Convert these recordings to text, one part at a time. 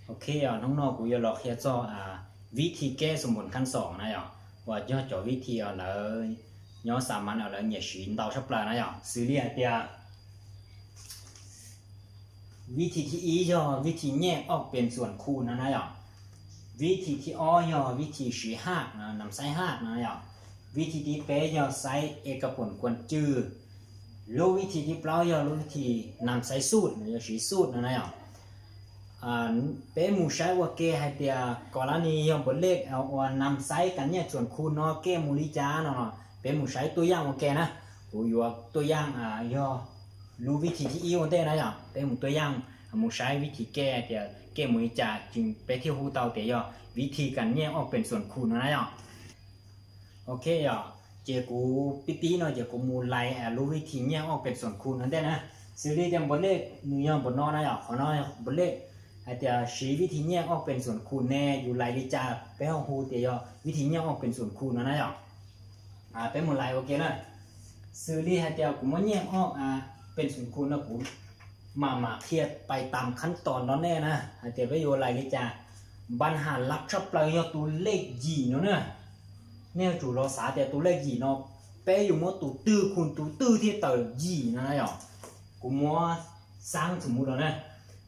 ໂອເຄ ເອົາ ນ້ອງໆ ກູຢາກລອງຮຽນສອນ ອາ ວິທີແກ້ສົມຜົນຂັ້ນສອງນະເຈົ້າ ວ່າເຈົ້າຈະວິທີເອົາເລີຍ ຍໍສາມັນເອົາເລີຍ ຫງຽວຊີນເຕົາຊັບເລີຍນະເຈົ້າ ຊື່ລຽກເຕີຍ ວິທີທີອີເຈົ້າ ວິທີແຍກອອກເປັນສ່ວນຄູນນະເຈົ້າ ວິທີທີອໍເຈົ້າ ວິທີຊີຮາກນະ ນຳໃຊ້ຮາກນະເຈົ້າ ວິທີທີແປເຈົ້າ ໃຊ້ເອກະຜົນຄວນຈື່ ຫຼືວິທີທີເກົ້າເຈົ້າ ຫຼືວິທີນຳໃຊ້ສູດນະ ຊີສູດນະເຈົ້າ ອາ ເປັນໝູ່ໃຊ້ວ່າແກ້ໃຫ້ເຕີຍ ກໍລະນີເຈົ້າ ບົດເລກເອົາ ນຳໃຊ້ການແຍກສ່ວນຄູນເນາະ ແກ້ໝູ່ລິຈາເນາະ ເນາະ ເປັນໝູ່ໃຊ້ຕົວຢ່າງວ່າແກ້ນະ ກູຢາກຕົວຢ່າງ ອາ ເຈົ້າ ຫຼືວິທີທີອີເຕີຍນະເຈົ້າ ເປັນໝູ່ຕົວຢ່າງ ໝູ່ໃຊ້ວິທີແກ້ເຕີຍ ແກ້ໝູ່ລິຈາ ຈຶ່ງເປັນທີ່ຮູ້ເຕົາເຕີຍ ເຈົ້າ ວິທີການແຍກອອກເປັນສ່ວນຄູນນະເຈົ້າ ໂອເຄເຈົ້າ ເຈົ້າ ເຈົ້າ ກູປິດຕິເນາະ ເຈົ້າ ກູໝູ່ໄລ່ ອາ ຮູ້ວິທີແຍກອອກເປັນສ່ວນຄູນຫັ້ນເດ້ນະ ຊື່ລຽກຕຽມບົດເລກ ໜຶ່ງຍ້ອນບົດນອນນະເຈົ້າ ຂໍນອນບົດເລກ ໃຫ້ເຕີຍຊີ້ວິທີແຍກອອກເປັນສ່ວນຄູນແນ່ ຢູ່ໄລ່ລິຈາ ໄປເຮົາຮູ້ເຕີຍ ເຈົ້າ ວິທີແຍກອອກເປັນສ່ວນຄູນຫັ້ນນະເຈົ້າ ອາ ເປັນໝູ່ໄລ່ ໂອເຄນະ ຊື່ລຽກໃຫ້ເຕີຍ ກູມາແຍກອອກ ອາ ເປັນສ່ວນຄູນນະ ກູ ມາ ມາຮຽນໄປຕາມຂັ້ນຕອນເນາະແນ່ນະ ໃຫ້ເຕີຍໄປຢູ່ໄລ່ລິຈາ ບັນຫາຫຼັກຊັບເລີຍ ໂຕເລກຢີເນາະນະ ແນວຈູລໍສາແຕ່ໂຕເລກຢີເນາະ ແປຢູ່ໝົດໂຕຕື້ຄູນໂຕຕື້ທີ່ເຕີຢີນະນະເຈົ້າ ກູມົວສ້າງສົມມຸດເອົານະ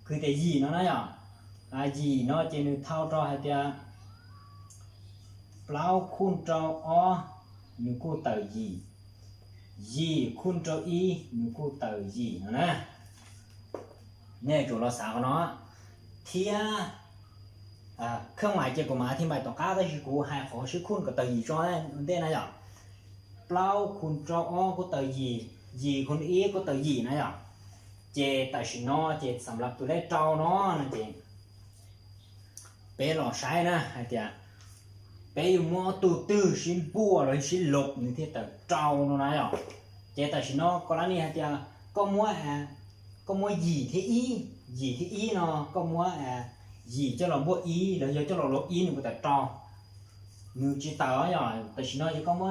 ຄືແຕ່ຢີເນາະນະເຈົ້າ ອາ ຢີເນາະ ເຈນເທົ່າຕໍ່ໃຫ້ເຕີຍ ເກົ້າຄູນເຈົ້າອໍ ໜຶ່ງຄູນເຕີຢີ ຢີຄູນເຈົ້າອີ ໜຶ່ງຄູນເຕີຢີເນາະນະ ແນວຈູລໍສາເນາະ ເທຍ ອາ ເຄື່ອງໝາຍເຈົ້າ ກູມາອະທິບາຍຕໍ່ກ້າ ແຕ່ຊິກູໃຫ້ຂໍຊື່ຄູນກັບເຕີຢີເຈົ້າແນ່ນະເຈົ້າ ເກົ້າຄູນເຈົ້າອໍ ກູເຕີຢີ ຢີຄູນອີ ກູເຕີຢີນະເຈົ້າ ເຈ ເຕີຊີເນາະ ເຈ ສຳລັບໂຕເລກເຈົ້າເນາະ ນັ້ນເອງ ເປລໍໃຊ້ນະ ໃຫ້ເຕີຍ ເປຢູ່ມໍໂຕຕື້ ຊິນບວກ ຫຼືຊິນລົບ ນີ້ທີ່ເຕີເຈົ້າເນາະນະເຈົ້າ ເຈ ເຕີຊີເນາະ ກໍລະນີໃຫ້ເຕີຍ ກໍມົວ ອາ ກໍມົວຢີທີ່ອີ ຢີທີ່ອີເນາະ ກໍມົວ ອາ ຢີເຈົ້າລະບວກອີ ແລ້ວເຈົ້າລະລົບອີ ນີ້ບໍ່ເຕີເຈົ້າ ໜຶ່ງຈີເຕີເຈົ້າ ເຕີຊີເນາະ ເຈົ້າກໍມົວ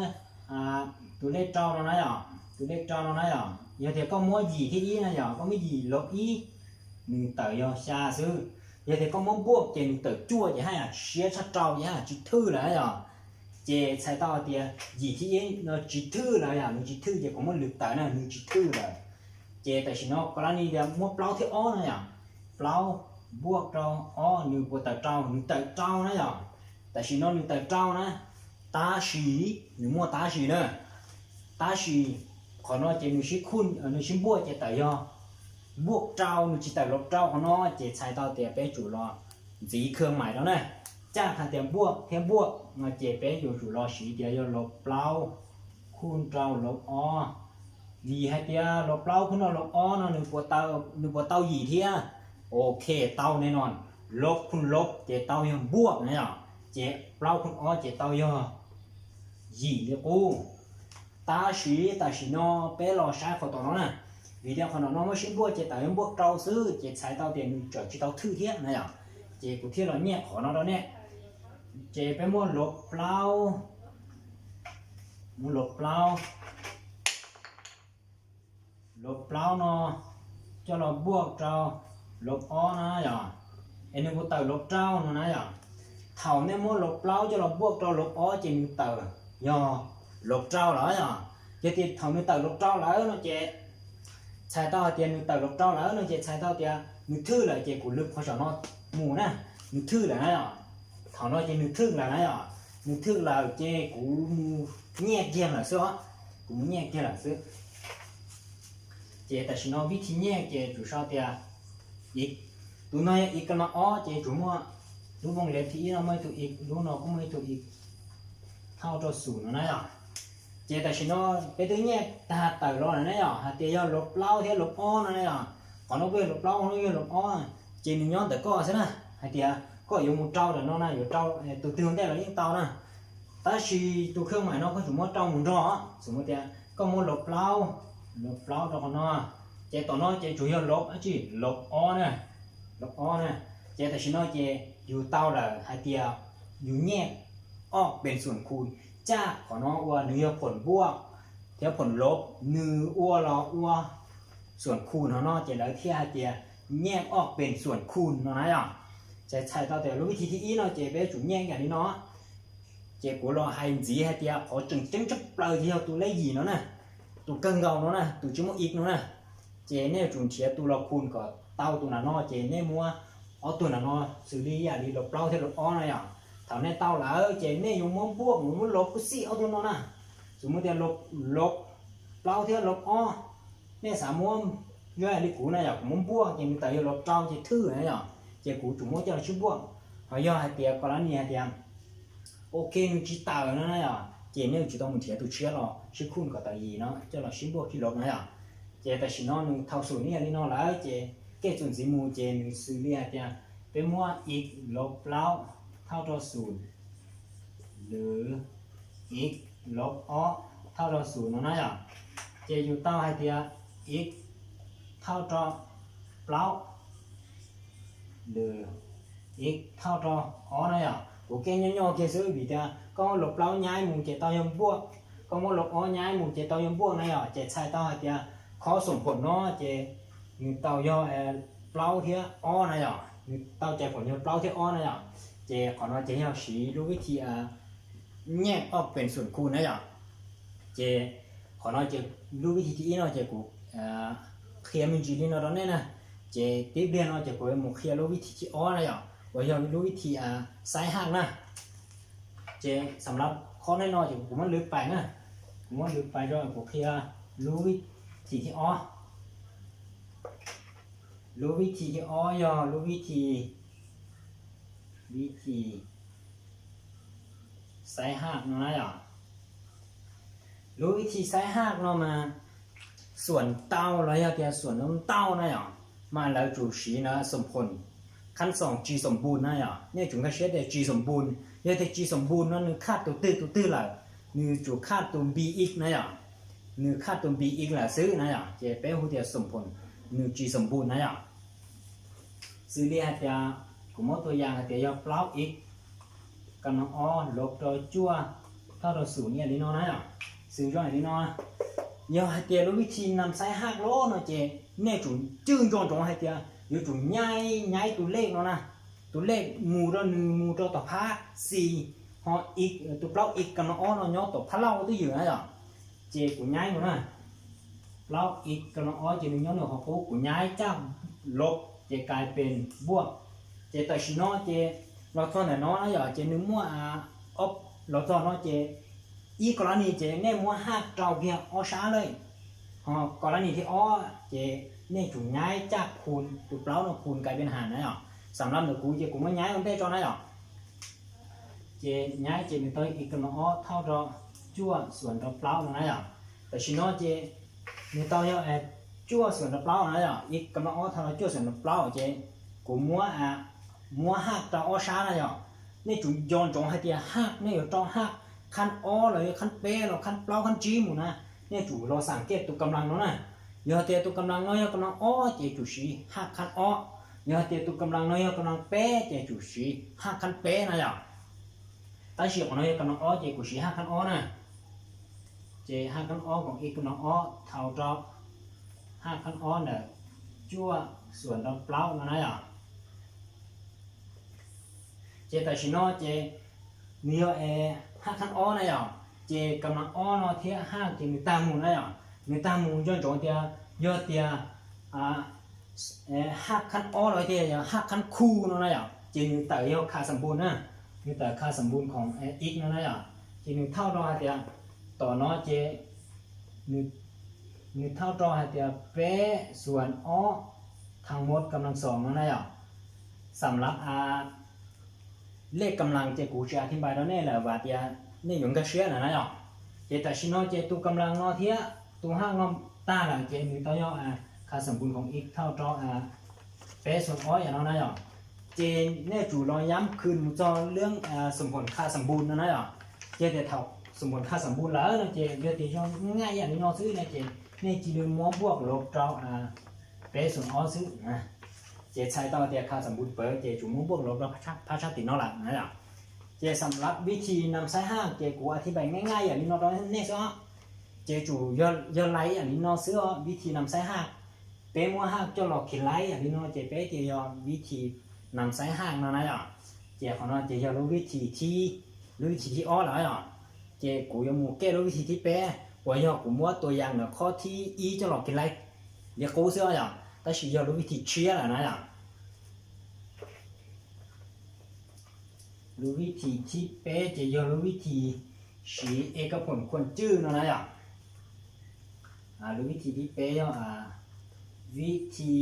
ອາ ໂຕເລກເຈົ້າເນາະນະເຈົ້າ ໂຕເລກເຈົ້າເນາະນະເຈົ້າ ຢ່າເຕີກໍມົວຢີທີ່ອີນະເຈົ້າ ກໍມີຢີລົບອີ ໜຶ່ງເຕີເຈົ້າຊາຊື່ ຢ່າເຕີກໍມົວບວກ ເຈ ໜຶ່ງເຕີຈົວ ເຈ ໃຫ້ອາ ເຊຍຊະເຈົ້າ ເຈ ໃຫ້ອາ ຈີຖືລະເຈົ້າ ເຈ ໃສ່ເຕົ້າເຕີ ຢີທີ່ອີເນາະ ຈີຖືລະເຈົ້າ ໜຶ່ງຈີຖື ເຈ ກໍມົວລຶກເຕີນະ ໜຶ່ງຈີຖືລະ ເຈ ເຕີຊີເນາະ ກໍລະນີດຽວມົວເກົ້າທີ່ອໍນະເຈົ້າ ເກົ້າບວກເຈົ້າອໍ ໜຶ່ງບໍ່ເຕີເຈົ້າ ໜຶ່ງເຕີເຈົ້ານະເຈົ້າ ເຕີຊີເນາະ ໜຶ່ງເຕີເຈົ້ານະ ຕາສີ ໜຶ່ງມົວຕາສີເນີ ຕາສີ ຂໍເນາະ ເຈ ໜຶ່ງຊິຄູນ ເອີ ໜຶ່ງຊິບວກ ເຈ ເຕີຍໍ ບວກເຈົ້າ ໜຶ່ງຊິເຕີລົບເຈົ້າ ຂໍເນາະ ເຈ ໃສ່ເຕົ້າເຕີ ເປຈູລໍ ຈີເຄື່ອງໝາຍເຈົ້ານະ ຈາກໃຫ້ເຕີບວກ ເທບວກ ເນາະ ເຈ ເປຢູ່ຈູລໍ ສີເຕີຍໍລົບເກົ້າ ຄູນເກົ້າລົບອໍ ດີໃຫ້ເຕີ ລົບເກົ້າຄູນເກົ້າລົບອໍເນາະ ໜຶ່ງບໍ່ເຕົ້າ ໜຶ່ງບໍ່ເຕົ້າຢີເທື່ອ ໂອເຄ ເຕົ້າແນ່ນອນ ລົບຄູນລົບ ເຈເຕົ້າຍໍບວກນະເຈົ້າ ເຈເກົ້າຄູນອໍ ເຈເຕົ້າຍໍຢີເລີຍກູ ຕາສີ ຕາສີເນາະ ເປລໍໃຊ້ຂໍຕໍ່ເນາະນະ ວິທີຂໍຕໍ່ເນາະ ເມື່ອຊິບວກ ເຈເຕົ້າຍໍບວກເກົ້າຊື່ ເຈໃສ່ເຕົ້າເຕີໜຶ່ງເຈົ້າ ເຈເຕົ້າຖືເທື່ອນະເຈົ້າ ເຈກູເທື່ອລະແຍກຂໍເນາະເນາະ ເຈເປັນໝົດລົບເກົ້າ ໝົດລົບເກົ້າ ລົບເກົ້າເນາະ ເຈົ້າລະບວກເຈົ້າລົບອໍນະເຈົ້າ ເອັນໜຶ່ງບໍ່ເຕີລົບເກົ້ານະເຈົ້າ ເທົ່າແນ່ໝົດລົບເກົ້າ ເຈົ້າລະບວກເຈົ້າລົບອໍ ເຈໜຶ່ງເຕີຍໍລົບເກົ້າລະເຈົ້າ ເຈຕິດເທົ່າໜຶ່ງເຕີລົບເກົ້າລະເນາະ ເຈໃສ່ເຕົ້າເຕີໜຶ່ງເຕີລົບເກົ້າລະເນາະ ເຈໃສ່ເຕົ້າເຕີໜຶ່ງຖືລະ ເຈກູລຶບຂໍສອນເນາະ ໝູ່ນະ ໜຶ່ງຖືລະນະເຈົ້າ ເທົ່ານ້ອຍເຈໜຶ່ງຖືລະນະເຈົ້າ ໜຶ່ງຖືລະ ເຈກູໝູ່ແຍກແຍງລະເຊື່ອ ກູໝູ່ແຍກແຍງລະເຊື່ອ ເຈຕາຊິເນາະ ວິທີແຍກ ເຈຈູຊອກເຕີ ອິກ ຕູນ້ອຍ ອິກກຳລັງອໍ ເຈຈູໝົດ ລູກວົງເລັບທີ່ອີເນາະ ເມື່ອຖືກອິກ ລູກນອກກໍເມື່ອຖືກອິກ ເທົ່າຕໍ່ສູນນະເຈົ້າ ເຈຕາຊິເນາະ ເປັນຕົວແຍກຕາຫາກເຕີລອນນະເຈົ້າ ຫາກເຕີຢອດລົບເກົ້າ ເທຍລົບອໍນະເຈົ້າ ຂອງນ້ອງເວນລົບເກົ້າ ຂອງນ້ອງເວນລົບອໍ ເຈໜຶ່ງຍ້ອນເຕີກໍຊະນະ ຫາກເຕີກໍຢູ່ໝູ່ເຕົ້າເດີເນາະນະ ຢູ່ເຕົ້າ ເອີ ຕູຕື່ນແຕ່ລະຍິ່ງເຕົ້ານະ ຕາຊິຕູເຄື່ອງໝາຍເນາະ ກໍສົມມຸດເຕົ້າໝູ່ເນາະ ສົມມຸດເຕີ ກໍໝົດລົບເກົ້າ ລົບເກົ້າຕໍ່ຂອງນ້ອຍ ເຈຕໍ່ນ້ອຍ ເຈຈູຢອດລົບ ອາຈິ ລົບອໍນະ ລົບອໍນະ ເຈຕາຊິເນາະ ເຈຢູ່ເຕົ້າລະ ຫາກເຕີຢູ່ແຍກອອກເປັນສ່ວນຄູນ ຈາກຂອງນ້ອງອວໜຶ່ງຢອດຜົນບວກ ເທຍຜົນລົບ ໜຶ່ງອວລອອວ ສ່ວນຄູນເຮົາເນາະ ເຈເລີເທຍໃຫ້ເຕີແຍກອອກເປັນສ່ວນຄູນເນາະນະເຈົ້າ Chai chai tau tia lu viti thi i no, che be chu nyek ya ni no. Che ku lo hai nzi hai tia, ko cheng cheng chep plai tia tu le yi no na. Tu kang gau no na, tu chi mo ik no na. Che ne chun thia tu lo kun ko tau tu na no, che ne mua o tu na no, su li ya li lo plau the lo o na ya. Tau ne tau la, che ne yung mo buak, mo lo ku si o tu no na. Su mo tia lo, lo plau the lo o. ແມ່ສາມວມ ຍ້ອຍອາລິກູນະຫຍັງ ມຸມບວກ ເຈັງມີຕາຢູ່ລົບເກົ້າ ເຈັງຖືນະຫຍັງ ເຈັງກູຈຸໂມເຈົ້າຊິບວກ ເຮົາຍ້ອຍໃຫ້ຕຽ ກໍລະນີໃຫ້ຕຽ ໂອເຄ ໜຶ່ງຈິຕານະຫຍັງ ເຈັງນີ້ຈິຕ້ອງເທຍຕູເຊຍລອ ຊິຄູນກໍຕາຍເນາະ ເຈົ້າລອຊິບວກທີ່ລົບນະຫຍັງ ເຈັງຕາຊິນອນໜຶ່ງເທົ່າສູນນີ້ອັນນີ້ເນາະ ແລ້ວເຈັງເກດສູນຊິໝູ່ ເຈັງໜຶ່ງຊື່ເລີຍໃຫ້ຕຽ ເປັນໝວດ x ລົບເກົ້າເທົ່າຕໍ່ສູນ ຫຼື x ລົບອໍເທົ່າຕໍ່ສູນເນາະນະຫຍັງ ເຈັງຢູ່ເຕົ້າໃຫ້ເທຍ x ເທົ່າຕໍ່ເກົ້າ ຫຼື x ເທົ່າຕໍ່ອໍນະຫຍັງ ໂອເຄ ຫຍໍ້ໆ ເກຊື່ບີເທຍ ກໍລົບເກົ້າຍ້າຍໝູ່ ເຈັງເຕົ້າຍ້ອນບວກ ກໍລົບອໍຍ້າຍໝູ່ ເຈັງເຕົ້າຍ້ອນບວກນະຫຍັງ ເຈັງໃສ່ເຕົ້າໃຫ້ເທຍ ຂໍ້ສົມຜົນເນາະ ເຈັງ ໜຶ່ງເຕົ້າຍ້ອນ ເອີ ເກົ້າເທຍອໍນະຫຍັງ ໜຶ່ງເຕົ້າໃຈຜົນຍ້ອນເກົ້າເທຍອໍນະຫຍັງ ເຈັງ ຂໍນອນເຈັງເຮົາຊີ້ ລູກວິທີ ອາ ແຍກອອກເປັນສ່ວນຄູນນະຫຍັງ ເຈັງ ຂໍນອນເຈັງ ລູກວິທີທີ່ອີເນາະ ເຈັງ ກູ ອາ ເຄຍມີຈີລີເນາະ ຕອນນີ້ນະ ເຈັງ ຕິດເບຍເນາະ ເຈັງ ກູ ໝູ່ເຄຍ ລູກວິທີທີ່ອໍນະຫຍັງ ວ່າຍ້ອນລູກວິທີ ອາ ໄຊຮາກນະ ເຈັງ ສຳລັບຂໍ້ນ້ອຍໆ ເຈັງ ກູມັນລຶກໄປນະ ກູມັນລຶກໄປ ດຽວກູເຄຍ ລູກວິທີທີ່ອໍ ລູກວິທີທີ່ອໍ ຍ້ອນລູກວິທີ ວິທີ ໄຊຮາກເນາະນະຫຍັງ ຮູ້ວິທີໄຊຮາກເນາະ ມາສວນເຕົ້າ ແລ້ວເຮັດສວນນຳເຕົ້ານະຫຍັງ ມາແລ້ວຈູຊີນະ ສົມຜົນ ຂັ້ນສອງ ຈີສົມບູນນະຫຍັງ ນີ້ຈຸງກະເຊັດແຕ່ຈີສົມບູນ ເຮັດແຕ່ຈີສົມບູນເນາະ ໜຶ່ງຂາດໂຕຕື້ ໂຕຕື້ລະ ໜຶ່ງຈູຂາດໂຕບີອີກນະຫຍັງ ໜຶ່ງຂາດໂຕບີອີກລະຊື່ນະຫຍັງ ເຈັງເປັນຮູ້ແຕ່ສົມຜົນ ໜຶ່ງຈີສົມບູນນະຫຍັງ ຊື່ເລີຍໃຫ້ເທຍ ກູເອົາຕົວຢ່າງໃຫ້ເທຍ ຍ້ອນເກົ້າ x ກຳລັງອໍ ລົບຕໍ່ຈົວ ເທົ່າຕໍ່ສູນນີ້ອັນນີ້ເນາະນະ ຊື່ຍ້ອນອັນນີ້ເນາະ ຍ້ອນໃຫ້ເທຍ ລູກວິທີນຳໃຊ້ຮາກໂລເນາະ ເຈັງ ແນວຈູນຈື່ຍ້ອນຈົງໃຫ້ເທຍ ຢູ່ຈູຍ້າຍ ຍ້າຍຕົວເລກເນາະນະ ຕົວເລກໝູ່ຕໍ່ໜຶ່ງ ໝູ່ຕໍ່ ຕໍ່ພາກສີ່ ຮອດ x ເອີ ຕົວເກົ້າ x ກຳລັງອໍເນາະ ຍ້ອນຕໍ່ພາກເລົ່າຕົວຢູ່ນະຫຍັງ ເຈັງ ກູຍ້າຍໝົດນະ ເກົ້າ x ກຳລັງອໍ ເຈັງ ໜຶ່ງຍ້ອນໜຶ່ງ ຂອງກູ ກູຍ້າຍຈາກລົບ ເຈັງ ກາຍເປັນບວກ ເຈັງ ຕາຊິນອ ເຈັງ ລອດຊອນແນວນອນນະຫຍັງ ເຈັງ ໜຶ່ງໝວດ ອາ ອອບ ລອດຊອນເນາະ ເຈັງ ອີກກໍລະນີ ເຈັງ ແນມໝວດຮາກເກົ້າກຽ ອໍຊາເລີຍ ຮອດກໍລະນີທີ່ອໍ ເຈັງ ແນມຈູຍ້າຍຈາກຄູນ ຕົວເກົ້າເນາະ ຄູນກາຍເປັນຫານນະຫຍັງ ສຳລັບໜຶ່ງກູ ເຈັງ ກູມາຍ້າຍມັນແຕ່ຈອນນະຫຍັງ ເຈັງ ຍ້າຍ ເຈັງ ໜຶ່ງຕໍ່ x ກຳລັງອໍ ເທົ່າຕໍ່ຈົວ ສ່ວນຕໍ່ເກົ້ານະຫຍັງ ຕາຊິນອ ເຈັງ ໜຶ່ງຕໍ່ x ຈົວ ສ່ວນຕໍ່ເກົ້ານະຫຍັງ x ກຳລັງອໍ ເທົ່າຕໍ່ຈົວ ສ່ວນຕໍ່ເກົ້າ ເຈັງ ກູໝວດ ອາ ໝວດຮາກເກົ້າ ອໍຊານະຫຍັງ ແນມຈູຍ້ອນຈົງໃຫ້ເທຍ ຮາກ ແນມຢູ່ຕໍ່ຮາກ ຂັ້ນອໍ ແລ້ວ ຂັ້ນເປ ແລ້ວ ຂັ້ນເກົ້າ ຂັ້ນຈີໝູ່ນະ ແນມຈູລໍສັງເກດຕົວກຳລັງເນາະນະ ຍ້ອນເທຍ ຕົວກຳລັງນ້ອຍ ຍ້ອນກຳລັງອໍ ເຈັງ ຈູຊີ້ ຮາກຂັ້ນອໍ ຍ້ອນເທຍ ຕົວກຳລັງນ້ອຍ ຍ້ອນກຳລັງເປ ເຈັງ ຈູຊີ້ ຮາກຂັ້ນເປນະຫຍັງ ຕາຊິ ອອກນ້ອຍກຳລັງອໍ ເຈັງ ກູຊີ້ຮາກຂັ້ນອໍນະ ເຈັງ ຮາກຂັ້ນອໍຂອງ x ກຳລັງອໍ ເທົ່າຕໍ່ ຮາກຂັ້ນອໍເນາະ ຈົວ ສ່ວນຕໍ່ເກົ້ານະຫຍັງ ເຈັງ ຕາຊິນອ ເຈັງ ມີ ອ ຮາກຂັ້ນອໍນະຫຍັງ ເຈັງ ກຳລັງອໍເນາະ ເທຍ ຮາກ ເຈັງ ໜຶ່ງຕາງໝູ່ນະຫຍັງ ໜຶ່ງຕາງໝູ່ ຍ້ອນຈົງເທຍ ຍ້ອນເທຍ ອາ ຮາກຂັ້ນອໍ ແລ້ວເທຍ ຮາກຂັ້ນຄູນະຫຍັງ ເຈັງ ໜຶ່ງຕາງ ຄ່າສົມບູນນະ ໜຶ່ງຕາງ ຄ່າສົມບູນຂອງ x ນະຫຍັງ ເຈັງ ໜຶ່ງເທົ່າຕໍ່ໃຫ້ເທຍ ຕໍ່ເນາະ ເຈັງ ໜຶ່ງ ໜຶ່ງເທົ່າຕໍ່ໃຫ້ເທຍ ເປ ສ່ວນ ອໍ ທັງໝົດກຳລັງສອງນະຫຍັງ ສຳລັບ ອາ ເລກກຳລັງ ເຈັງ ກູຈະອະທິບາຍຕອນນີ້ແຫຼະວ່າເທຍ ນີ້ ຍົງກະເຊຍນະຫຍັງ ເຈັງ ຕາຊິນອ ເຈັງ ຕົວກຳລັງເນາະ ເທຍ ຕົວຮາກເນາະ ຕາລະ ເຈັງ ໜຶ່ງຕໍ່ ອາ ຄ່າສົມບູນຂອງ x ເທົ່າຕໍ່ ອາ ເປ ສ່ວນ ອໍ ນະຫຍັງ ເຈັງ ແນມຈູລໍຢ້ຳຄືນຕໍ່ເລື່ອງ ອາ ສົມຜົນຄ່າສົມບູນນະຫຍັງ ເຈັງ ແຕ່ເທົ່າສົມຜົນຄ່າສົມບູນແລ້ວເນາະ ເຈັງ ເຫຼືອແຕ່ຍ້ອນງ່າຍໆ ອັນນີ້ເນາະ ຊື່ນະ ເຈັງ ແນມຈີເລື່ອງມວນບວກລົບຕໍ່ ອາ ເປ ສ່ວນ ອໍ ຊື່ນະ ເຈັງ ໃສ່ຕໍ່ແຕ່ຄ່າສົມບູນເປີ ເຈັງ ຈູມວນບວກລົບຕໍ່ພາສາ ພາສາລາຕິນເນາະລະນະຫຍັງ ເຈັງ ສຳລັບວິທີນຳໃຊ້ຮາກ ເຈັງ ກູອະທິບາຍງ່າຍໆ ອັນນີ້ເນາະ ຕອນນີ້ເນາະ ເຈັງ ຈູຍ້ອນ ຍ້ອນໄລ່ ອັນນີ້ເນາະ ຊື່ ວິທີນຳໃຊ້ຮາກ ເປ ໝວດຮາກ ເຈົ້າລອກເຂຍນໄລ່ ອັນນີ້ເນາະ ເຈັງ ເປ ເຈັງ ຍ້ອນວິທີ ນຳໃຊ້ຫາກເນາະນາຍອະ. ເຈ້ ຂອງເຮົາເຈ້ ເຮັດລົງວິທີທີ່ ລົງວິທີທີ່ອອກແລ້ວນາຍອະ. ເຈ້ ກູຢາກໝູແກ້ລົງວິທີທີ່ແປ ກວ່າເຮົາ ກູມົວຕົວຢ່າງເນາະ ຂໍ້ທີ່ອີຈະຫຼອກກິນໄລ ລຽກກູເຊື່ອນາຍອະ. ແຕ່ຊິເຮັດລົງວິທີເຊຍແລ້ວນາຍອະ. ລົງວິທີທີ່ແປ ຈະເຮັດລົງວິທີສີເອກະຜົນຄວນຈື່ເນາະນາຍອະ. ອາ ລົງວິທີທີ່ແປ ອາ ວິທີ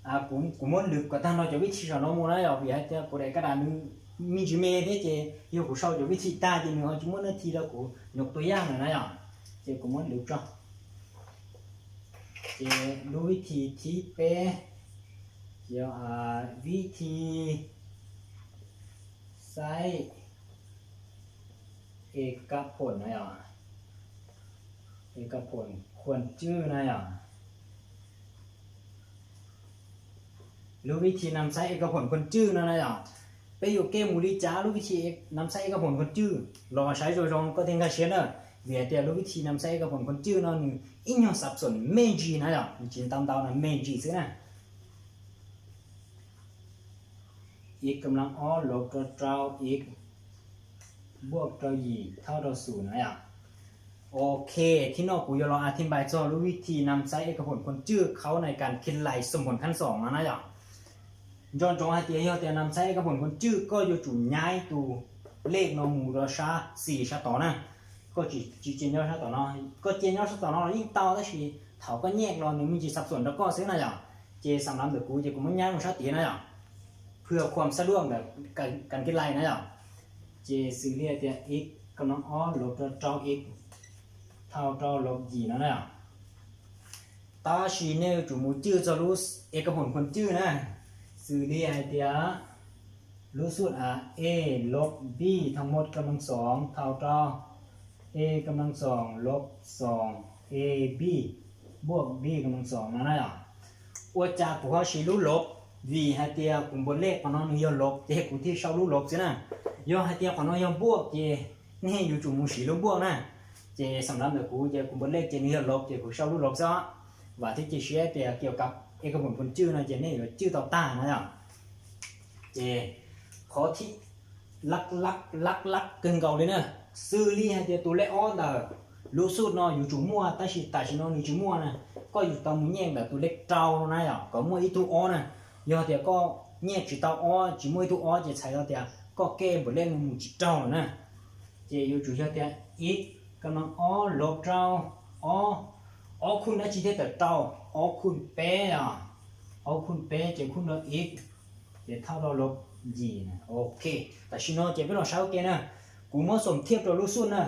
ອາ ກູ ກູມົວລຶກກວ່າຕານເນາະ ຈະວິທີສອນເນາະໝູນາຍອະ. ວຽກແຕ່ກູໄດ້ກະດານໜຶ່ງ ມີຈີເມເດ້ ເຈ້ ເຮັດ ກູເຊົາຈະວິທີຕາຈີໜຶ່ງ ເຮົາຈະມົວເນື້ອທີ່ແລ້ວ ກູຍົກຕົວຢ່າງນາຍອະ. ເຈ້ ກູມົວລຶກເຈົ້າ ເຈ້ ລົງວິທີທີ່ແປ ຈະ ອາ ວິທີໃຊ້ ເອກະຜົນນາຍອະ ເອກະຜົນຄວນຈື່ນາຍອະ. ຮູ້ວິທີນຳໃຊ້ເອກະຜົນຄວນຈື່ເນາະນາຍອະ. ໄປຢູ່ເກມໝູລິຈາ ຮູ້ວິທີນຳໃຊ້ເອກະຜົນຄວນຈື່ ລອໃຊ້ໂຈຈອງກໍເທັງກາຊຽນເນີ ເວຍແຕ່ຮູ້ວິທີນຳໃຊ້ເອກະຜົນຄວນຈື່ເນາະ ນີ້ອີ່ຫຍັງສັບສົນ ເມຈິນາຍອະ ຈິນຕາມດາວນະ ເມຈິຊື່ນະ. ອີກກຳລັງອໍ ລົບກັບເຈົ້າອີກ ບວກເຈົ້າຢີ ເທົ່າຕໍ່ສູນນະຍະ. ໂອເຄ ທີ່ນອກກູຢາກລອງອະທິບາຍຕໍ່ ຮູ້ວິທີນຳໃຊ້ເອກະຜົນຄວນຈື່ເຂົ້າໃນການຄິດໄລ່ສົມຜົນຂັ້ນສອງນະນະຍະ. ຍ້ອນຈົງໃຫ້ເຕຍ ເຮົາເຕຍນຳໃຊ້ເອກະຜົນຄວນຈື່ ກໍຢູ່ຈູຍ້າຍຕູເລກເນາະ ໝູ່ຕໍ່ຊາ ສີ່ຊາຕໍ່ນະ ກໍຈີ ຈີເຈຍອດຊາຕໍ່ເນາະ ກໍເຈຍອດຊາຕໍ່ເນາະ ຍິ່ງເຕົາແຕ່ຊິ ເຖົາກໍແຍກລອນໜຶ່ງ ມັນຈີສັບສົນແລ້ວກໍຊື້ນະຍະ. ເຈສຳລັບເດີກູ ເຈກູມັນຍ້າຍມາຊາຕີນະຍະ ເພື່ອຄວາມສະດວກແບບການ ການຄິດໄລ່ນະຍະ. ເຈຊື່ເລຍເຕຍ x ກຳລັງອໍ ລົບຕໍ່ເຈົ້າ x ເທົ່າຕໍ່ລົບຢີນະນະຍະ. ຕາຊີເນວຈູໝູຈື່ຈະຮູ້ເອກະຜົນຄວນຈື່ນະ ຊື່ເລຍໃຫ້ເຕຍ ຮູ້ສູດອາ a ລົບ b ທັງໝົດກຳລັງສອງ ເທົ່າຕໍ່ a ກຳລັງສອງ ລົບສອງ ab ບວກ b ກຳລັງສອງນະນະຍະ. ອວດຈາກພວກເຮົາຊິຮູ້ລົບ v ໃຫ້ເຕຍ ກຸມບົດເລກຂອງນ້ອງນີ້ ຍ້ອນລົບ ເຈກູທີ່ເຊົາຮູ້ລົບຊີ້ນະ ຍ້ອນໃຫ້ເຕຍຂອງນ້ອງຍ້ອນບວກ ເຈ ນີ້ຢູ່ຈູໝູຊີ້ລົບບວກນະ. ເຈສຳລັບເດີກູ ເຈກຸມບົດເລກ ເຈນີ້ລົບ ເຈກູເຊົາຮູ້ລົບຊະ ວ່າທີ່ເຈເຊຍເຕຍກ່ຽວກັບເອກະຜົນຄວນຈື່ນະ ເຈນີ້ຈື່ຕໍ່ຕານະຍະ. ເຈ ຂໍ້ທີ່ຫຼັກໆ ຫຼັກໆ ເກີນເກົ່າເລີຍນະ ຊື່ລີໃຫ້ເຕຍ ໂຕແລກອອນເດີ ຮູ້ສູດເນາະ ຢູ່ຈູມົວ ຕາຊິ ຕາຊິເນາະ ຢູ່ຈູມົວນະ ກໍຢູ່ຕາໝູແຍກເດີ ໂຕແລກເຕົານະຍະ ກໍມົວອີກໂຕອອນະ ຍ້ອນເຕຍກໍແຍກຈີເຕົາອອ ຈີມົວອີກໂຕອອ ເຈໃຊ້ເນາະເຕຍ ກໍແກ້ບົດເລກໝູຈີເຕົານະ. ເຈຢູ່ຈູເຮັດເຕຍ x ກຳລັງອໍ ລົບເຕົາ ອໍ ອໍຄູນອາຈີເຕຍເຕົາ ອໍຄູນແປອະ ອໍຄູນແປ ເຈຄູນດ້ວຍ x ເຈເທົ່າດ້ວຍລົບຢີນະ. ໂອເຄ ຕາຊິເນາະ ເຈໄປລອງໃຊ້ໂອເຄນະ ກູມົວສົມທຽບໂຕຮູ້ສູດນະ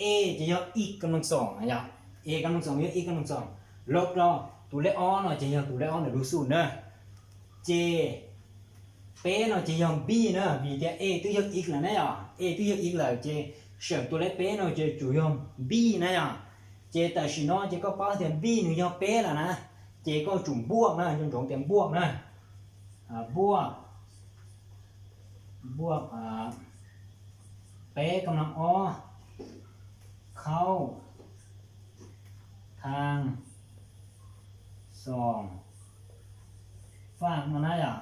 a ຈະຍ້ອນ x ກຳລັງສອງນະຍະ a ກຳລັງສອງຍ້ອນ x ກຳລັງສອງ ລົບຕໍ່ໂຕແລກອອນເນາະ ຈະຍ້ອນໂຕແລກອອນນະ ຮູ້ສູດເນາະ. ເຈ ເປເນາະ ຈະຍ້ອນ b ເນາະ b ເຕຍ a ຕຸ້ຍຍ້ອນ x ລະນະຍະ a ຕຸ້ຍຍ້ອນ x ລະ ເຈເສີມໂຕແລກເປເນາະ ເຈຈູຍ້ອນ b ນະຍະ. ເຈຕາຊິເນາະ ເຈກໍປ້າເຕຍ b ໜຶ່ງຍ້ອນເປລະນະ ເຈກໍຈູບວກນະ ຈົງເຕຍບວກນະ ອາ ບວກ ບວກ ອາ ເປກຳລັງອໍ ເຂົ້າທາງສອງຟາກມານະຍະ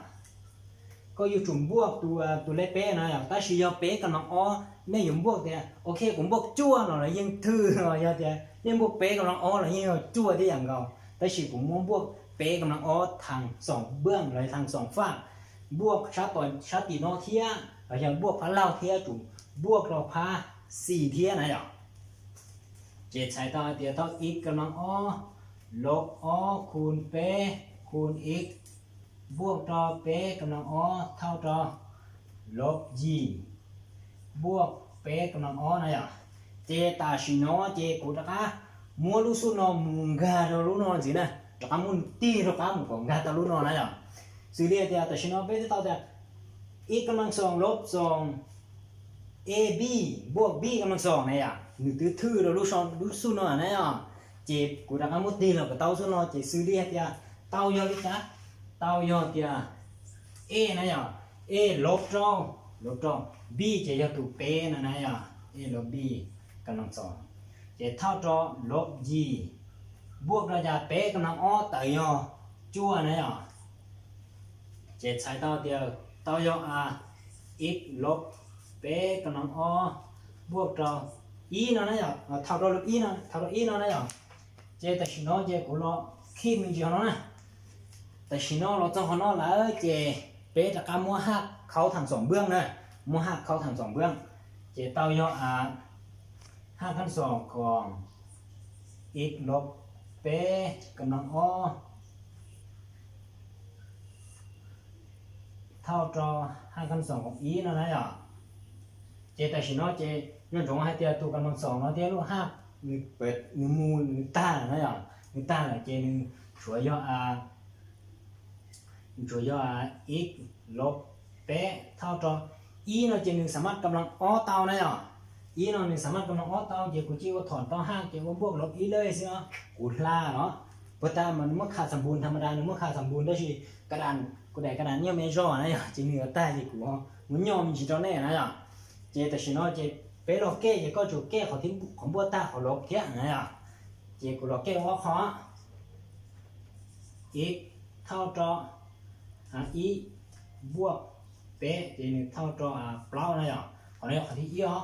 ກໍຢູ່ຈຸມບວກໂຕ ໂຕເລກເປນະຍະ ຕາຊິຍ້ອນເປກຳລັງອໍ ແມ່ນຢູ່ບວກແຕ່ ໂອເຄ ກຸມບວກຈົວເນາະ ລະຍິ່ງຖືເນາະ ຍ້ອນແຕ່ ແມ່ນບວກເປກຳລັງອໍ ລະຍິ່ງຈົວທີ່ຢ່າງເກົ່າ ຕາຊິກຸມບວກເປກຳລັງອໍ ທັງສອງເບື້ອງ ລະທັງສອງຟາກ ບວກຊາຕອນ ຊາຕີນອເທຍ ລະຍັງບວກພາລາວເທຍ ຈຸມບວກຕໍ່ພາຊີເທຍນະຍະ. ເຈໃຊ້ຕໍ່ເຕຍເທົ່າ x ກຳລັງອໍ ລົບອໍ ຄູນເປ ຄູນ x ບວກຕໍ່ເປກຳລັງອໍ ເທົ່າຕໍ່ລົບຢີ ບວກເປກຳລັງອໍນະຍະ. ເຈຕາຊິນອ ເຈກູຕະກາ ມົວລູກສຸດນອ ໝູງກາຕະລຸນອ ຊີ້ນະ ຕະກາມຸນຕີຕະກາໝູກອງກາຕະລຸນອນະຍະ. ຊື່ເລຍເຕຍ ຕາຊິນອ ເປຕະເຕົາເຕຍ x ກຳລັງສອງ ລົບສອງ ab ບວກ b ກຳລັງສອງນະຍະ ໜຶ່ງຕື້ຖືໂດຍລູກສອງ ລູກສູນເນາະນະຍະ. ເຈ ກູຕາກາມຸດດີເນາະ ກະເຕົ້າສູນເນາະ ເຈຊື່ເລຍເຕຍ ເຕົ້າຍອດລິກາ ເຕົ້າຍອດເຕຍ a ນະຍະ a ລົບສອງ ລົບສອງ b ເຈຍອດຕູເປນະນະຍະ a ລົບ b ກຳລັງສອງ ເຈເທົ່າຕໍ່ລົບຢີ ບວກລະຍະເປກຳລັງອໍ ເຕີຍອ ຈົວນະຍະ.这菜刀点，刀要啊，一六八搿能哦，บวก到一呢，那样啊，เท่ากับลบ一呢，เท่ากับ一呢，那样。这但是呢，这古老ขีดมันอยู่เนาะนะ แต่สิเนาะ เราเจ้าเฮาเนาะ แล้วเจ เป๊ะตะกะมั่วหักเข้าทั้งสองเบื้องนะ มั่วหักเข้าทั้งสองเบื้อง เจ เต้ายออ่า หักทั้งสองของ x ลบ เป๊ะกำลังออ เท่าต่อหักทั้งสองของ อีเนาะนะยอ เจ แต่สิเนาะ เจ ย้อนจงว่าให้เตียตัวกำลังสองเนาะ เตียลูกหัก หรือเปิด หรือมู หรือต้านะยอ หรือต้าน่ะ เจ หนึ่ง ช่วยยออา ช่วยยออา x ลบ เป๊ะ เท่าต่อ อีเนาะ เจ หนึ่ง สามารถกำลังออเตานะยอ อีเนาะ หนึ่ง สามารถกำลังออเตา เจ กูจิว่าถอนเตาห้าง เจ ว่าบวกลบอีเลยซิเนาะ กูพลาดเนาะ เพราะถ้ามันเมื่อขาดสมบูรณ์ธรรมดา หนึ่ง เมื่อขาดสมบูรณ์ได้สิ กระดาน กูได้กระดานเนี่ยไม่จ่อนะยอ เจ หนึ่ง เอาใต้ เจ กู มันยอม มันสิเจ้าแน่นะยอ เจ แต่สิเนาะ เจ เป๊ะลองแก้ เจ ก็จูแก้ของที่ ของบวกตาของลบเทียนะยอ เจ กูลองแก้ว่าขอ x เท่าต่อ อ่า อี บวก เป๊ะ เจ หนึ่ง เท่าต่อ อ่า เปล่านะยอ ขอนี้ขอที่อีออ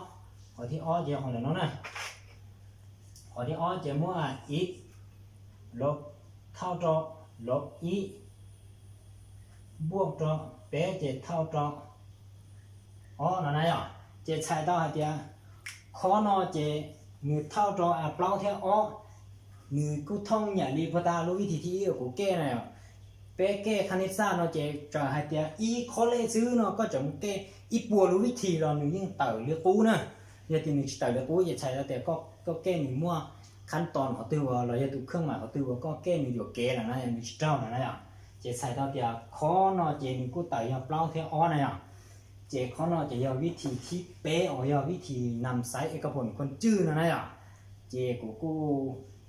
ขอที่ออ เจ ของเดี๋ยวน้องนะ ขอที่ออ เจ มั่ว อ่า x ลบ เท่าต่อ ลบ อี บวกต่อ เป๊ะ เจ เท่าต่อ ออ เนาะนะยอ เจ ใช้เต้าหาเตีย ข้อเนาะ เจ หนึ่ง เท่าต่อ อ่า เปล่าเทียออ หนึ่ง กูท่องอย่าลีพอตารู้วิธีที่อีกูแก้นะยอ เป๊ะแก้คณิตศาสตร์เนาะ เจ จะหาเตีย อีข้อเลขซื้อเนาะ ก็จะมาแก้ อีปัวรู้วิธีเรา หนึ่ง ยิ่งเต่าเลือกกูนะ อย่าตี หนึ่ง สิเต่าเลือกกู อย่าใช้แล้วแต่ก็ ก็แก้ หนึ่ง มั่ว ขั้นตอนเขาตื้อว่า เราอย่าตุเครื่องหมายเขาตื้อว่า ก็แก้ หนึ่ง อยู่เกแล้วนะ หนึ่ง สิเท่านะนะยอ เจ ใช้เต้าเตีย ข้อเนาะ เจ หนึ่ง กูเต่ายอ เปล่าเทียออ นะยอ เจ ข้อเนาะ เจ ยอ วิธีที่เป๊ะ ออก ยอ วิธีนำใช้เอกผลคนจื้อนะนะยอ เจ กู กู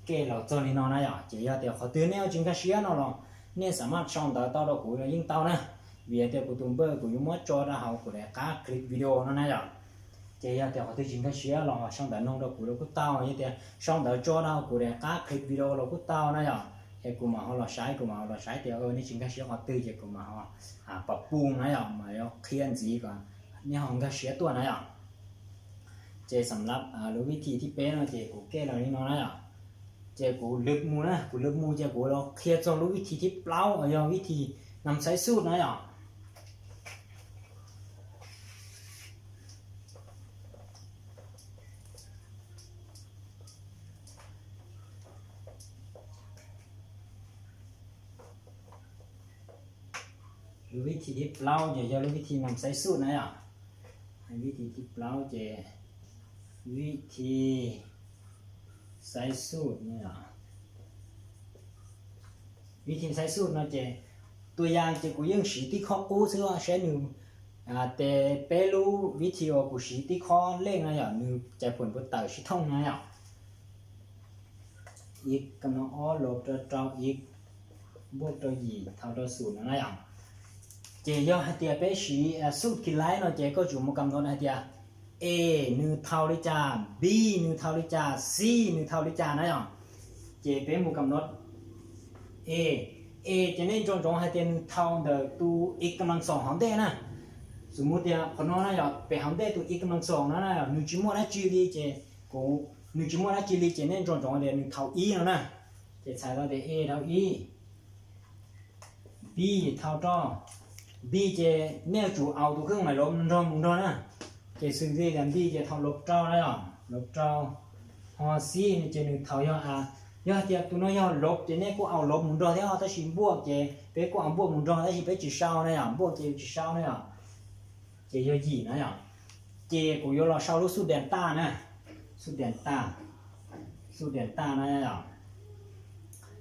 แก้เราเจ้านี่เนาะนะยอ เจ ยอ เตีย ขอตื้อแนวจริงกะเชียเนาะ เราเนี่ยสามารถช่องเตาเต้าเรากูยิ่งเต้านะ เวียเตีย กูตูมเบอร์ กูอยู่มอดจอดาเฮา กูได้กล้าคลิปวิดีโอเนาะนะยอ เจ ยอ เตีย ขอตื้อจริงกะเชีย เราช่องเตาน้องเรากูเรากูเต้า เจ เตีย ช่องเตาจอดาเฮา กูได้กล้าคลิปวิดีโอเรากูเต้านะยอ เอ กูมาเฮาเราใช้ กูมาเฮาเราใช้ เตีย เออ นี่จริงกะเชีย ขอตื้อ เจ กูมาเฮา อ่า ปรับปรุงนะยอ มาแล้วเคลียร์สีก่อน นี่เฮากะเชียตัวนะยอ เจ สำหรับ อ่า รู้วิธีที่เป๊ะเนาะ เจ กูแก้เหล่านี้เนาะนะยอ เจ กูลึกมูนะ กูลึกมู เจ กูลองเคลียร์จนรู้วิธีที่เปล่า เอายอ วิธีนำใช้สูตรนะยอ รู้วิธีที่เปล่า เจ ยอ รู้วิธีนำใช้สูตรนะยอ ให้วิธีที่เปล่า เจ วิธีใช้สูตรเนี่ย วิธีใช้สูตรเนาะ เจ ตัวอย่าง เจ กูยังสีที่ข้อกู้ซื้อว่าใช้หนึ่ง อ่า แต่เปรู้วิธีออก กูสีที่ข้อเลขนะยอ หนึ่ง ใจผลบนเต่าชิท่องนะยอ อีกกำลังอ้อ ลบต่อเต้าอีก บวกต่อยีเท่าต่อศูนย์นะยอ เจ ยอ ให้เตียเปสี อ่า สูตรคิดไล่เนาะ เจ ก็จุมากำหนดให้เตีย A หนึ่งเท่าหรือจา B หนึ่งเท่าหรือจา C หนึ่งเท่าหรือจานะยอ เจ เปหมู่กำหนด A A จะเน้นจงๆ ให้เตียหนึ่งเท่าเดิมตัว x กำลังสองเฮาเด้นะ สมมุติเตียพอนอนะยอ ไปเฮาเด้ตัว x กำลังสองนะนะยอ หนึ่งจิมวดนะจีรี เจ กู หนึ่งจิมวดนะจีรี เจ เน้นจงๆ ให้เตียหนึ่งเท่า e แล้วนะ เจ ใช้แล้วเตีย A เท่า e B เท่าต่อ B เจ แนวจูเอาตัวเครื่องหมายลบมันรอมมึงรอนะ เจ ซึ่งที่กัน B เจ เท่าลบเต้าแล้ว ลบเต้า ฮอ C นี่เจ หนึ่งเท่ายอ a ยอ เตียตัวน้อยยอ ลบ เจ เนี่ยกูเอาลบมึงรอที่ฮอ ถ้าชิมบวก เจ เป๊กกูเอาบวกมึงรอ ถ้าชิมเป๊กจีเศร้านะยอ บวก เจ จีเศร้านะยอ เจ ยอ ยีนะยอ เจ กูยอ รอเศร้ารู้สูตรเดลต้านะ สูตรเดลต้า สูตรเดลต้านะยอ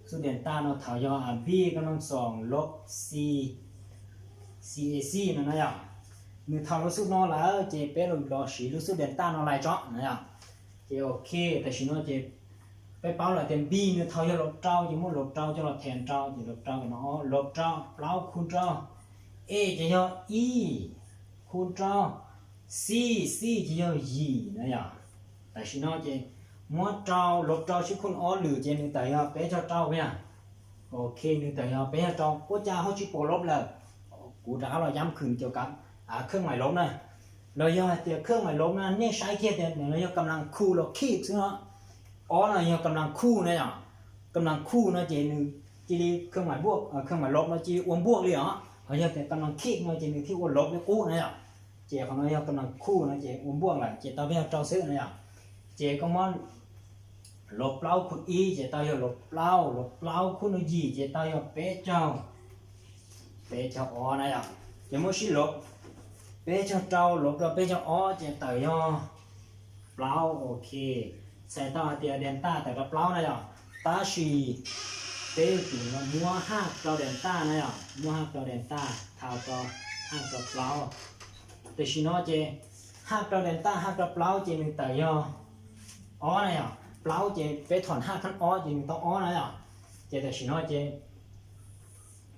สูตรเดลต้าเนาะ เท่ายอ a b กำลังสอง ลบ c c a c นั่นนะยอ หนึ่งเท่ารู้สูตรเนาะ แล้ว เจ เป๊กรอสีรู้สูตรเดลต้าเนาะ ลายเจาะนะยอ เจ โอเค แต่ชิโน เจ ไปเป้าละเต็ม b หนึ่งเท่ายอ ลบเต้า เจ หมดลบเต้า เจ รอแทนเต้า เจ ลบเต้าเนาะ ลบเต้า เปล่าคูณเต้า a จะยอ e คูณเต้า c c จะยอ ยีนะยอ แต่ชิโน เจ หมดเต้า ลบเต้า ชิคูณออ หรือ เจ หนึ่งเท่ายอ เป๊กเท่าเต้าเนี่ย โอเค หนึ่งเท่ายอ เป๊กเท่าเต้า ก็จะเฮาชิโปลบแล้ว ກູດາວລະຢ້ຳຂຶ້ນກ່ຽວກັບ ອາ ເຄື່ອງໝາຍລົບນະ. ລະຍອດເຕີເຄື່ອງໝາຍລົບນະ ເນໃຊ້ທຽບເຕີ ລະຍອດກຳລັງຄູ ລະຄີກ ເນາະ. ອໍ ລະຍອດກຳລັງຄູນະ ກຳລັງຄູນະ ເຈໜຶ່ງ ຈີລີເຄື່ອງໝາຍບວກ ເອີ ເຄື່ອງໝາຍລົບນະ ຈີອວມບວກເລີຍ ລະຍອດເຕີກຳລັງຄີກນະ ເຈໜຶ່ງທີ່ອວມລົບເລີຍກູນະ. ເຈຂອງລະຍອດກຳລັງຄູນະ ເຈອວມບວກລະ ເຈເຕົ້າເປັນເຈົ້າຊື່ນະ. ເຈກໍມາ ລົບເກົ້າຄູນອີ ເຈເຕົ້າຍອດລົບເກົ້າ ລົບເກົ້າຄູນອີ ເຈເຕົ້າຍອດເປເຈົ້າ ເປເຈົ້າອໍນະ. ເຈໝູ່ຊິລົບ ເປເຈົ້າເຕົ້າ ລົບເກົ້າເປເຈົ້າອໍ ເຈເຕົ້າຍອດເກົ້າ. ໂອເຄ ໃສ່ຕໍ່ເຕີເດນຕາ ເຕີເກົ້ານະ. ຕາຊິ ເປເຈົ້າມໍວ່າຮາກເກົ້າເດນຕານະ ມົວຮາກເກົ້າເດນຕາ ເທົ່າຕໍ່ຮາກເກົ້າເກົ້າ. ແຕ່ຊິເນາະ ເຈຮາກເກົ້າເດນຕາ ຮາກເກົ້າເກົ້າ ເຈໜຶ່ງເຕົ້າຍອດ ອໍນະ ເກົ້າ ເຈເປຖອນຮາກຂັ້ນອໍ ເຈໜຶ່ງເຕົ້າອໍນະ. ເຈແຕ່ຊິເນາະ ເຈ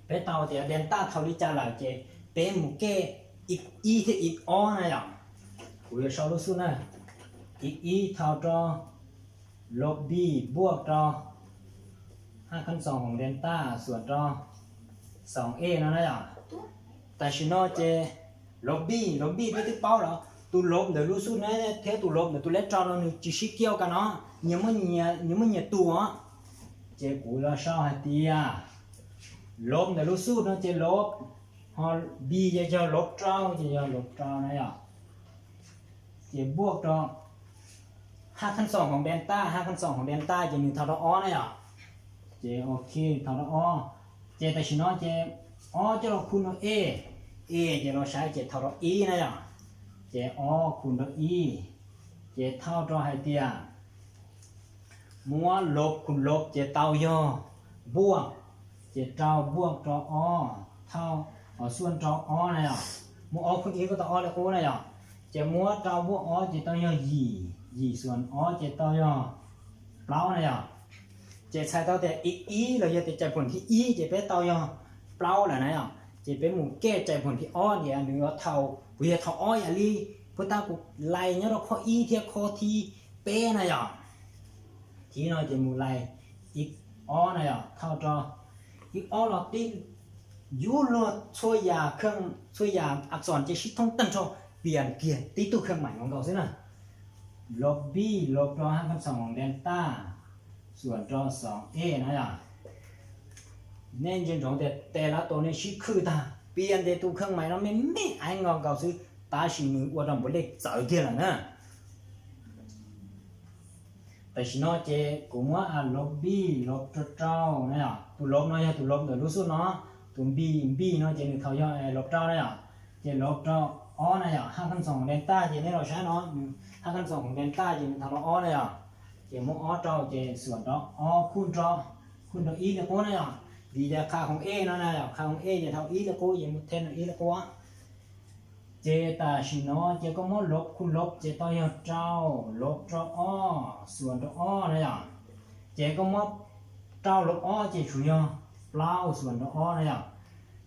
ເປເຕົ້າເຕີເດນຕາເທົ່າລິຈາລາ ເຈເປໝູ່ເກ ອິກອີ ເທ ອິກອໍນະ. ກູຈະຊອກລູກສູດນະ ອິກອີເທົ່າຕໍ່ລົບບີບວກຕໍ່ຮາກຂັ້ນສອງຂອງເດນຕາ ສ່ວນຕໍ່ສອງເອນະ. ແຕ່ຊິເນາະ ເຈ ລົບບີ ລົບບີໄປຕຶກເປົ້າລະ ຕູລົບເດີ ລູກສູດນະ ເທຕູລົບເດີ ຕູແລກເຈົ້ານະ ໜຶ່ງຈີຊິກ່ຽວກັນເນາະ ຍາມເມື່ອຍາມເມື່ອຍາຕູເນາະ. ເຈກູລະຊອກໃຫ້ເຕີ ລົບເດີ ລູກສູດເນາະ ເຈລົບ ຮອດບີ ເຈເຈົ້າລົບເກົ້າ ເຈເຈົ້າລົບເກົ້ານະ. ເຈບວກຕໍ່ຮາກຂັ້ນສອງຂອງເດນຕາ ຮາກຂັ້ນສອງຂອງເດນຕາ ເຈໜຶ່ງເທົ່າຕໍ່ອໍນະ. ເຈໂອເຄ ເທົ່າຕໍ່ອໍ. ເຈແຕ່ຊິເນາະ ເຈອໍ ເຈົ້າລອງຄູນຕໍ່ເອ ເອ ເຈລອງໃຊ້ ເຈເທົ່າຕໍ່ອີນະ. ເຈອໍຄູນຕໍ່ອີ ເຈເທົ່າຕໍ່ໃຫ້ເຕີ ມົວລົບຄູນລົບ ເຈເຕົ້າຍອດບວກ ເຈເຕົ້າບວກຕໍ່ອໍ ເທົ່າ ເອົາສ່ວນຕໍ່ອໍນະ. ມົວອໍຄູນອີ ກໍເຕົ້າອໍເລີຍກູນະ. ເຈມົວເຕົ້າບວກອໍ ເຈເຕົ້າຍອດຢີ ຢີສ່ວນອໍ ເຈເຕົ້າຍອດເກົ້ານະ. ເຈໃສ່ຕໍ່ເຕີອີກອີ ລະເຮັດແຕ່ໃຈຜົນທີ່ອີ ເຈເປັນເຕົ້າຍອດເກົ້າລະນະ. ເຈເປັນໝູ່ແກ້ໃຈຜົນທີ່ອໍ ເດ ໜຶ່ງເທົ່າ ເທົ່າອໍອາລີ ພຸດຕາກູໄລ່ຍອດຂໍ້ອີ ເທຂໍ້ທີ່ເປນະ. ທີເນາະ ເຈໝູ່ໄລ່ ອິກອໍນະ ເທົ່າຕໍ່ ອິກອໍລະຕິ ຢູໂລດ ຊ່ວຍຢາເຄື່ອງ ຊ່ວຍຢາອັກສອນ ເຈຊິທ່ອງຕັນທໍ່ ປ່ຽນກຽນ ຕິດຕູເຄື່ອງໝາຍຂອງເຂົາຊື່ນະ. ລົບບີ ລົບຕໍ່ຮາກຂັ້ນສອງຂອງເດນຕາ ສ່ວນຕໍ່ສອງເອນະ. ແນ່ນຈະຈອງແຕ່ ແຕ່ລະໂຕນີ້ຊິຄືຕາ ປ່ຽນແຕ່ຕູເຄື່ອງໝາຍເນາະ ແມ່ນແມ່ນອາຍງອກເກົ່າຊື່ ຕາຊິມືອວດດອມບໍ່ເລັກເຈີເທື່ອລະນະ. ແຕ່ຊິເນາະ ເຈກູມົວອາລົບບີ ລົບເກົ້ານະ. ຕູລົບເນາະ ຢ່າຕູລົບເດີ ລູກສູດເນາະ ຕູບີ ບີເນາະ ເຈໜຶ່ງເທົ່າຍອດລົບເກົ້ານະ. ເຈລົບຕໍ່ອໍນະ ຮາກຂັ້ນສອງຂອງເດນຕາ ເຈນີ້ເຮົາໃຊ້ເນາະ ຮາກຂັ້ນສອງຂອງເດນຕາ ເຈເທົ່າຕໍ່ອໍນະ. ເຈມົວອໍເກົ້າ ເຈສ່ວນຕໍ່ອໍຄູນຕໍ່ ຄູນຕໍ່ອີເລີຍກູນະ. ບີແຕ່ຄ່າຂອງເອນະ ຄ່າຂອງເອ ເຈເທົ່າອີເລີຍກູ ເຈໝູ່ແທນອີເລີຍກູ. ເຈຕາຊິເນາະ ເຈກໍມົວລົບຄູນລົບ ເຈເຕົ້າຍອດເກົ້າ ລົບຕໍ່ອໍ ສ່ວນຕໍ່ອໍນະ. ເຈກໍມົວເກົ້າລົບອໍ ເຈຊຸຍອດເກົ້າ ສ່ວນຕໍ່ອໍນະ.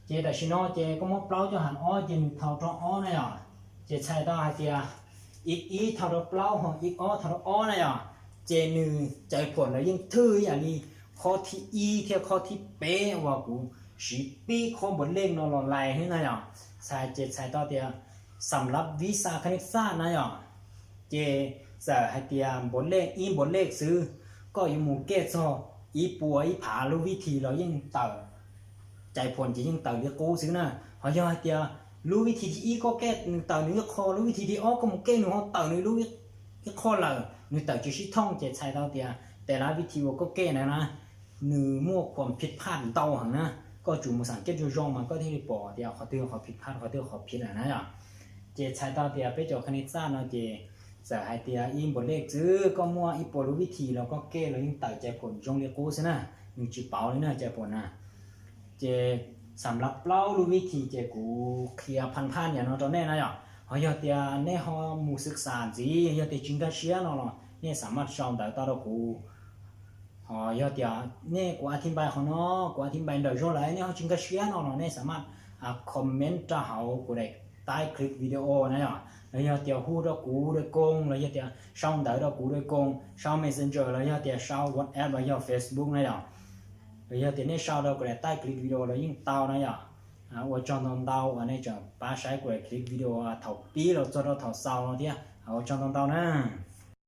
ເຈຕາຊິເນາະ ເຈກໍມົວເກົ້າຈະຫານອໍ ເຈໜຶ່ງເທົ່າຕໍ່ອໍນະ. ເຈໃສ່ຕໍ່ໃຫ້ເຕີ ອິກອີເທົ່າຕໍ່ເກົ້າ ຮອດອິກອໍເທົ່າຕໍ່ອໍນະ. ເຈໜຶ່ງໃຈຜົນລະຍິ່ງຖືກອາລີ ຂໍ້ທີ່ອີ ເທຂໍ້ທີ່ເປ ວ່າກູຊິປີກຂໍ້ບົດເລກເນາະ ລອໄລ່ໃຫ້ນະ. ໃສ່ ເຈໃສ່ຕໍ່ເຕີ ສຳລັບວິຊາຄະນິດສາດນະ ເຈໃສ່ໃຫ້ເຕີບົດເລກ ອີບົດເລກຊື່ ກໍຢູ່ໝູ່ເກດຊໍ ອີປົວ ອີຜາ ລູກວິທີ ລະຍິ່ງເຕີ ໃຈຜົນຈະຍິ່ງເຕີເລຍກູຊື່ນະ. ເຮົາຢາກໃຫ້ເຕີ ຮູ້ວິທີທີ່ອີກໍແກ້ໜຶ່ງເຕີໜຶ່ງຂໍ້ ຮູ້ວິທີທີ່ອໍກໍໝູ່ແກ້ໜຶ່ງ ເຮົາເຕີໜຶ່ງຮູ້ອີຂໍ້ລະໜຶ່ງເຕີຈະຊິທ່ອງ ເຈໃສ່ເຕີເຕີ ແຕ່ລະວິທີກໍແກ້ນະນະ ໜຶ່ງໝວກຄວາມຜິດພາດເຕົາຫັ້ນນະ ກໍຈູມພາສາອັງກິດຢູ່ຊ່ອງມັນກໍທີ່ໄດ້ປໍເຕີ ຂໍເຕືອນຂໍຜິດພາດ ຂໍເຕືອນຂໍຜິດຫັ້ນນະ. ເຈໃສ່ເຕີເຕີເປັນເຈົ້າຄະນິດສາດເນາະ ເຈໃສ່ໃຫ້ເຕີອີບົດເລກຊື່ ກໍໝວກອີປົວ ຮູ້ວິທີ ແລ້ວກໍແກ້ ແລ້ວຍິ່ງເຕີໃຈຜົນຈົ່ງເລຍກູຊີ້ນະ ໜຶ່ງຈິເປົາເລີຍນະ ໃຈຜົນນະ. ເຈສຳລັບເປົາ ຮູ້ວິທີ ເຈກູເຄລຍຜ່ານໆຢ່າງເນາະ ຕອນແນ່ນະ. ເຮົາຢາກເຕີແນ່ ເຮົາໝູ່ສຶກສາຈີ ຢາກເຕີຈິງກາເຊຍເນາະ ເນສາມາດຊອງໄດ້ຕາດອກກູ ເຮົາຢາກເຕີແນ່ ກູອະທິບາຍເຮົາເນາະ ກູອະທິບາຍໄດ້ໂຈໄລ ເນເຮົາຈິງກາເຊຍເນາະ ເນສາມາດອາຄອມເມັນຕາເຮົາກູໄດ້ໃຕ້ຄລິບວິດີໂອນະ. ແລ້ວຢາກເຕີຮູ້ຕາກູໂດຍກົງ ແລ້ວຢາກເຕີຊອງໄດ້ຕາກູໂດຍກົງ ຊອງເມັສເຊັນເຈີ ແລ້ວຢາກເຕີຊອງວັອດແອັບ ແລ້ວຢາກເຟສບຸກນະ. ແລ້ວຢາກເຕີແນ່ຊອງໄດ້ກູໄດ້ໃຕ້ຄລິບວິດີໂອ ແລ້ວຍິ່ງເຕົານະ. Ua tsaug ntau ntau, ane chọn ba sai của clip video thảo pí lo cho nó thảo sau nó thiá. Ua tsaug ntau ntau na.